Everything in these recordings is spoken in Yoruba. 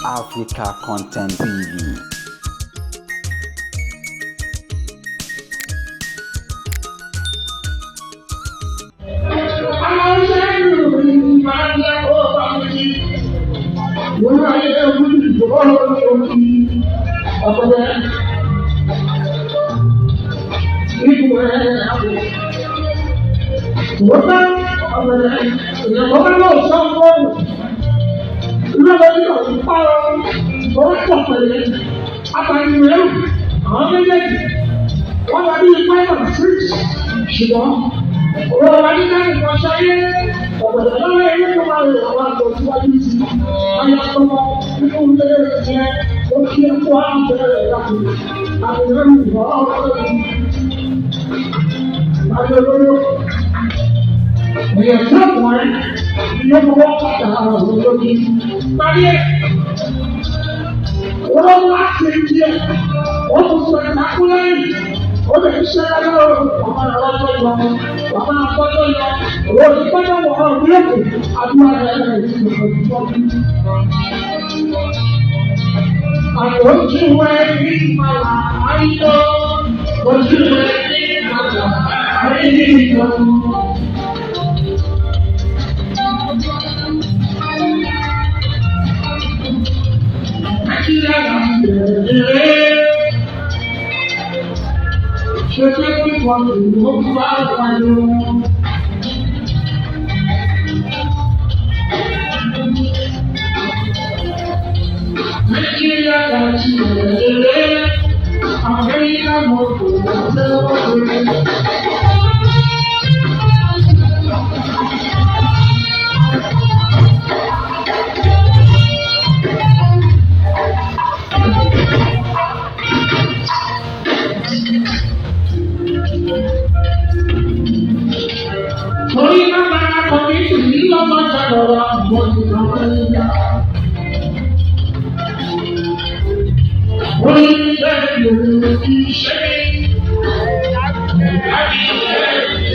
Africa Content TV. Ṣùgbọ́n ọ̀rọ̀ wa ní náà nǹkan ṣayé ọ̀gbọ̀dọ̀ lọ́wọ́ eré tó máa rò àwọn àgbọ̀ síwájú sí i. Ayé àtọmọ nínú ilé ẹ̀ ó kí ẹ kó àbẹ̀rẹ̀ láti àbẹ̀rẹ̀ ìwọ̀ ọ̀rọ̀ ayé olóró. Èèyàn tí ó wọ̀n ẹ́ ní ó fọwọ́ pàtàkì àwọn olórí. Parí ẹ̀ olówó láti díẹ̀ ó tún sọ ìdákúlẹ́yìn ó lè ṣe lọ́wọ́ ọmọ ọlọ́jọ́ yọ ọmọ akọ́jọ́ yọ òun ní gbọ́dọ̀ wọ̀ ọ́ ní òkè àdúrà rẹ̀ rẹ̀ sí ìfọ̀jọ́. Àlòjù ẹ̀ ní ìmàlà àìtọ́, ojú ẹ̀ ní ìmàlà àìtọ́. Nàìjíríà là ń bẹ̀rẹ̀. Ṣé pé kíkọ́ ìlú bá wà lọ? Nàìjíríà là ń bẹ̀rẹ̀. Amẹ́ríkà mọ̀ kò wọ́n tẹ́wọ́ lórí. Torí bàbá kọ̀mítì ní lọ́mọ jàdọ̀rọ̀ àbọ̀ ìjọba ìyá. Orí bẹ́ẹ̀ ló ti ṣe é. Láti ṣe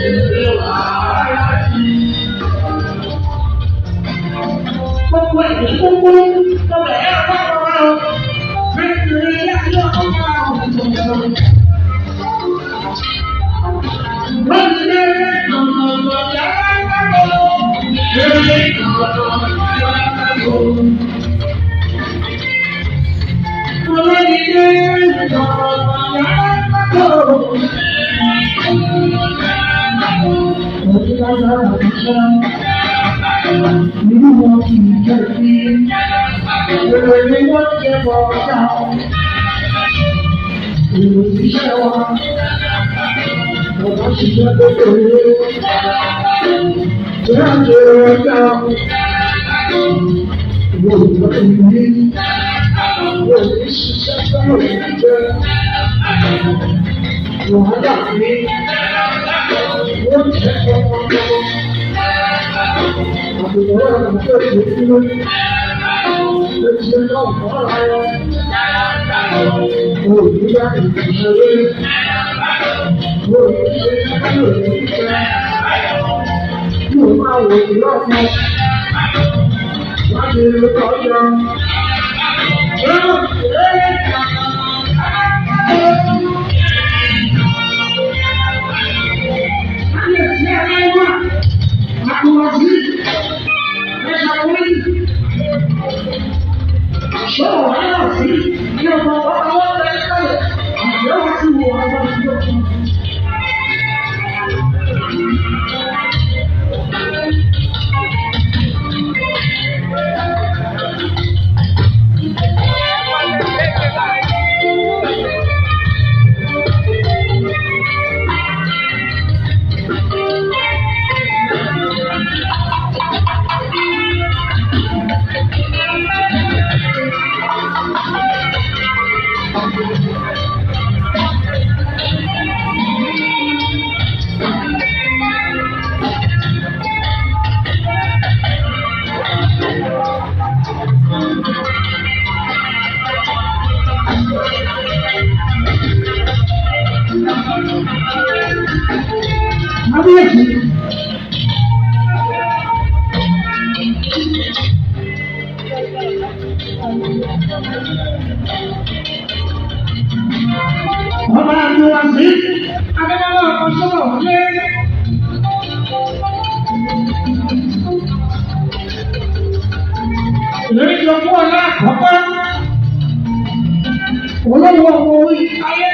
èrè wàhálà sí. Gbogbo ẹ̀mí gbogbo ọbẹ̀ ẹ̀ wá wá o. Bẹ́ẹ̀ni láti ọkọ̀ máa ń bọ̀. Kábíyèsí. Ọba Abdulwasi Adébọ́lá ọkọ̀ sọ́wọ́ wọlé. Ìlérí jọ fún ọlá àkọ́kọ́. Olówó ọmọ orí ayé.